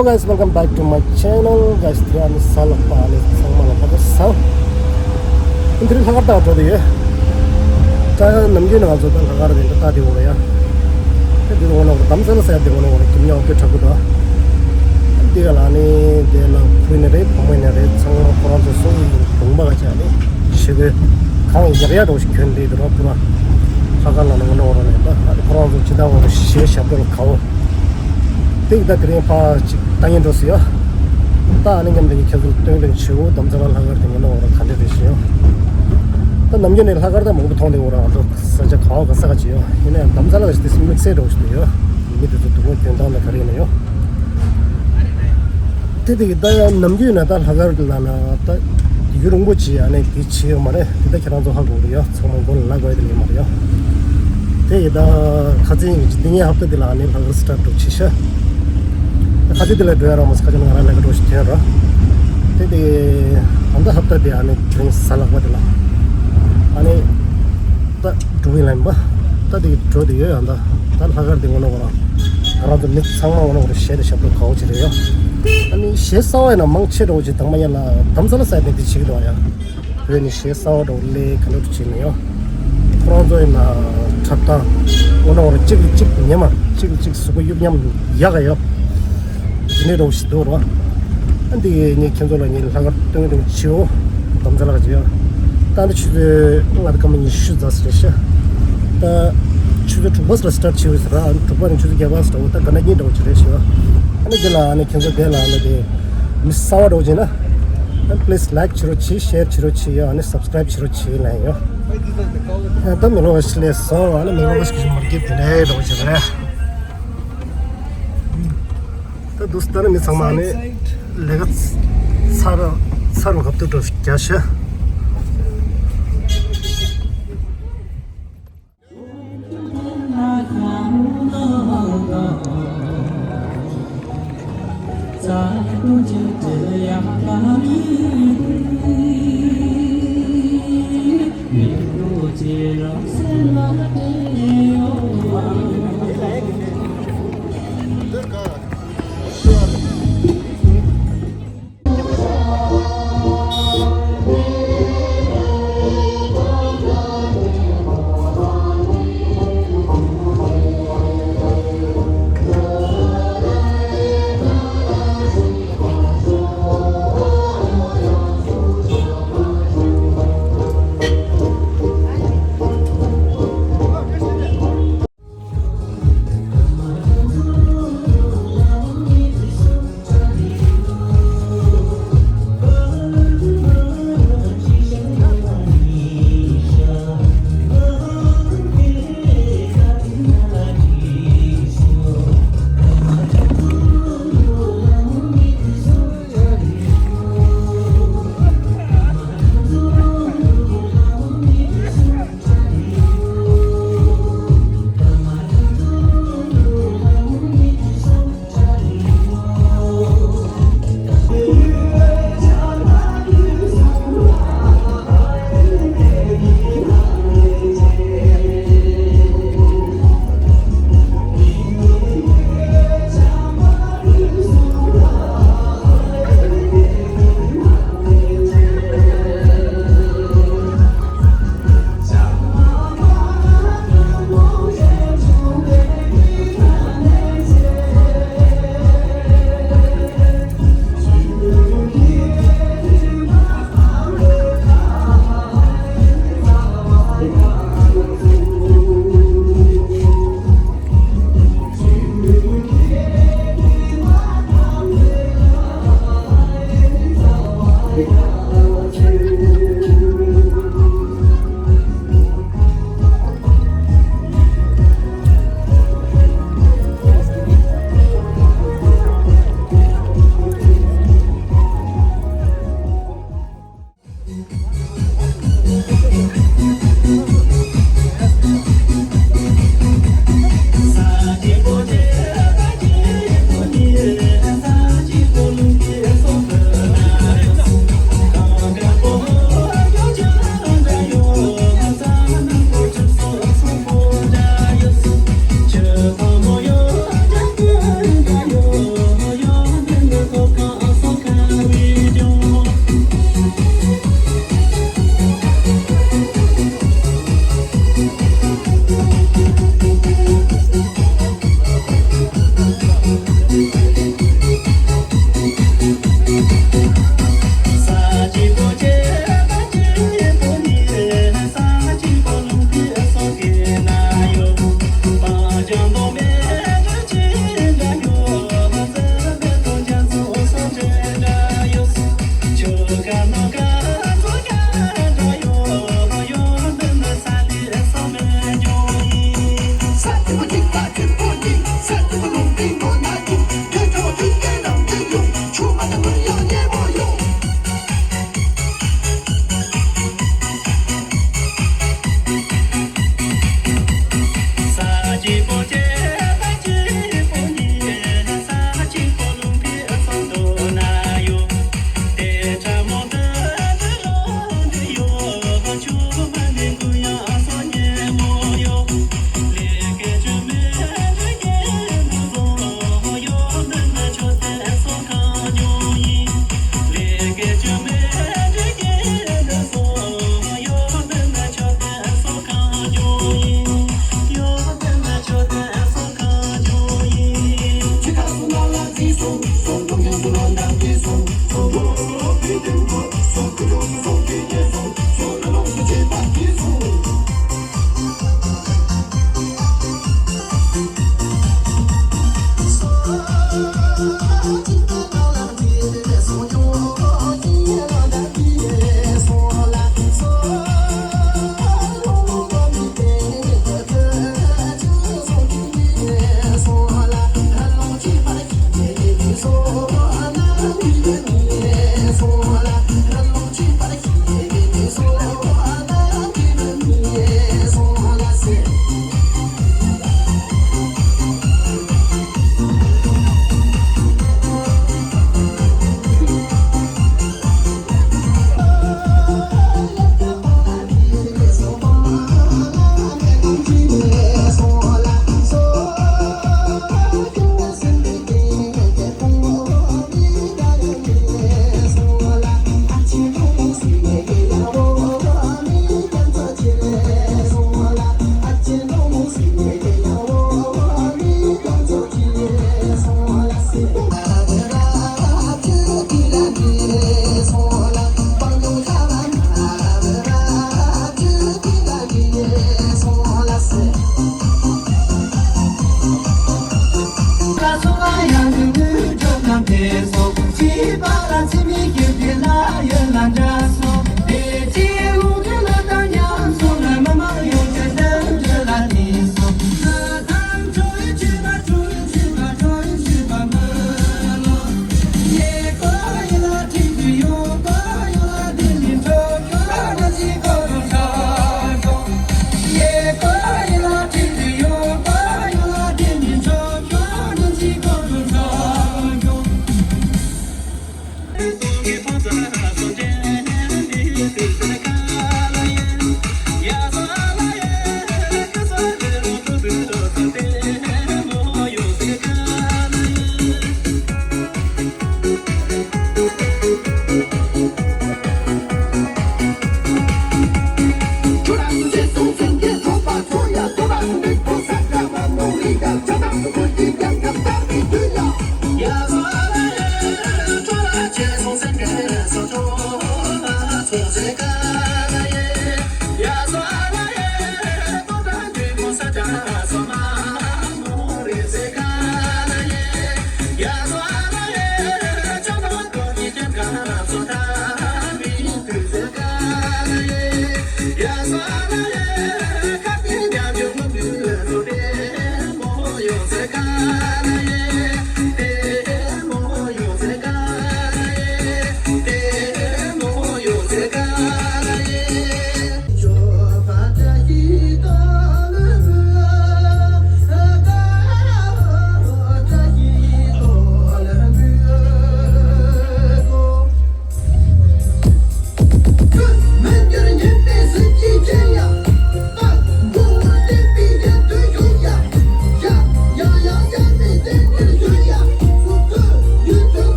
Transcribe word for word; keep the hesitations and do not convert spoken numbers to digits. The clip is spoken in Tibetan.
Hello guys, welcome back to my channel. Guys, ཐེ་ཨ་ནི་ས་ལག་པ་ཨ་ནི་ཚང་མ་ལ་ལྷག་དཀར་བཟང་། ཨིན་དེ་རིང་ལྷག་དཀར་ལྟ་བ་འགྲོ་དེ་ཡོད། ད་ནམ་རྒྱུན་ནས་ང་ཚོ་ད་ལྷག་དཀར་དེ་འདྲ་ལྟ་དེ་འོ་ཡ། ད་དེ་འོ་ན་འོ་དམ་ས་ལ་ཟེར་དེ་འོ་ན་འོ་ན་ཀིམ་ཉག་དཔེ་དྲག་པོ་ད། དེ་ག་ལ་ནི་དེ་ལ་བུ་ནི་རེད་བུ་མོ་ནི་རེད་ཚང་མ་ཁོ་རང་ཚོ་སོ་སོའི་གྲོང་པ་ག་ཅིག་ཨ་ནི་ཞེ་པོའི་གང་ཡག་ཡག་འདྲ་བོ་ཞིག་གྱོན་དེ་འདུག་ར་པུ་ར། ལྷག་དཀར་ལ་ནི་འོ་ན་འོ་ན་ནི་ད་ཨ་ནི་ཁོ་རང་ཚོ་ཅི་ད་འོ་ན་གཞས་ཞབས་བྲོ་ལ་གའོ། དེ་ཡི་ད་དེ་རིང་ཕར་ཅིག་ལྟ་ཉན་འགྲོ་སྲིད་ཡོ། ད་ཨ་ནི་མཉམ་དུ་ཡི་ཁྱེད་ཚོར་སྟོན་སྟོན་བྱེད་འོ་དམ་ཚ་ལ་ལྷག་དཀར་དེ་ངོ་ནོ་འོ་ར་ག་འདྲ་རེད་ཤེས་ཡོ། ད་ནམ་རྒྱུན་ནས་ལྷག་དཀར་ད་མང་པོ་མཐོང་དེ་འོ་ར་ང་ཚོ་ས་ཆ་ག་བ་ག་ས་ག་ཅི་ཡོ། ཡིན་ན་ཡང་དམ་ཚ་ལ་ག་ཅི་དེ་སི་དམིགས་བསལ་འགྲོ་ཞིག་འདུག་ཡོ། མི་དེ་ཚོ་དུ་མ་གྱོན་སྟངས་ན་ག་རེ་ཡིན་ན་ཡོ། དེ་དེ་གི་ད་ཡང་ནམ་རྒྱུན་ན་ད་ལྷག་དཀར་ལ་ན་ད་ཡུན་རིང་པོ་ཅི་ཨ་ནི་དེ་བྱེད་ཡོད་མ་རེད། དེ་ད་ཁྱེད་རང་ཚོ་ཧ་གོ་གི་ཡོད། ཚང་མ་མགོ་ལ་ལ་དགོས་དེ་ཡོད་མ་རེད་ཡོད། དེ་ཡི་ད་ཁ་ཚིག་ཡིན་གྱི་འདི་ངའི་ཧབ་ཏ་དེ་ལ་ཨ་ནི་ལྷག་དཀར་སི་ཊར་འགྲོ་བྱེད་ཤག་ཁ་ཚིག་དེ་ལ་འགྲོ་ཡ་ར་མ་སི་ཁ་ཅིག་ང་རང་ལས་ཀ་འགྲོ་ཞིག་ཐོན་ར། དེ་དེ་ཨ་མདའ་ཧབ་ཏ་དེ་ཨ་ནི་དེ་རིང་གཟའ་ལྷག་པ་དེ་ལ་ཨ་ནི་ད་འགྲོ་གི་ལ་ཡིན་པ། ད་དེ་འགྲོ་དེ་ཡོད་ཡང་ད་ད་ལྷག་དཀར་དེ་ངོ་ནོ་གོ་ར། ང་རང་ཚོ་མི་ཚང་མ་འོ་ན་འོ་རེ་གཞས་དེ་ཞབས་བྲོ་གའོ་ཅི་རེད་ཡོ། ཨ་ནི་གཞས་གསར་བ་ཡིན་ན་མང་ཆེ་འགྲོ་ཅིག་དང་མ་ཡིན་ལ་དམ་ས་ལ་ས་ཡ་དེ་དེ་བྱེད་ཀྱི་འདུག་ཨ་ཡ། བོད་ནི་གཞས་གསར་བ་འགྲོ་ལས་ག་ལེར་བྱེད་ནས་ཡོ། ཁོ་རང་ཚོ་ཡིན་ན་འཁྲབ་སྟངས་འོ་ན་འོ་རེ་གཅིག་ལ་གཅིག་ཉེ་མ་གཅིག་ལ་གཅིག་གཟུགས་པོ་གཡུག་ཉམས་ཡག་ག་ཡོ། དེ་ནས་རོགས་ཞིག་འདུག་རོ། ཨ་འདི་ངས་ཁྱེད་ཚོ་ལ་ངས་ལྷག་དཀར་སྟོན་སྟོན་བྱེད་འོ། དམ་ཚ་ལགས་ཀྱིས་ཡོད། ད་འདི་ཆུ་ཚོད་ང་ད་སྐར་མ་ཉི་ཤུ་རྩ་ཟེར་ཤག་ད་ཆུ་ཚོད་དྲུག་པ་ལ་སི་ཊར་བྱེད་འོས་ཟེར་ར། ཨ་ནི་དྲུག་པ་ནས་ཆུ་ཚོད་བརྒྱད་པ་ལ་སི་ཊར་འོ་ད་དགའ་ན་གཉིས་འདྲ་བོ་ཅིག་རེད་ཤག་ཨ་ནི་འདི་ལ་ཨ་ནི་ཁྱེད་ཚོ་དེ་ལ་ཨ་ནི་དེ་མི་གསར་བ་འདྲ་བོ་ཅིག་ན་ཨ་ནི་པི་ལི་སི་ལའིཀ་བྱེད་རོགས་གྱིས། ཤེར་བྱེད་རོགས་གྱིས་ཡོད། ཨ་ནི་སབ་སི་ཀ་རའིབ་བྱེད་རོགས་གྱིས་ལན་ཡོད། ཨ་ད་མི་ལོ་བ་ཞིག་ལས་སོང་། ཨ་ནི་མི་ལོ་བ་ཞིག་གི་མར་གེབ་དེ་འདྲ་འདྲ་བོ་ཅིག་རེད། ད་དུས་ད་ནི་མི་ཚང་མ་ནི་ལས་ཀ་ཚར་ཚར་བ་སྐབས་དུ་འགྲོ་རྒྱ་ཤ།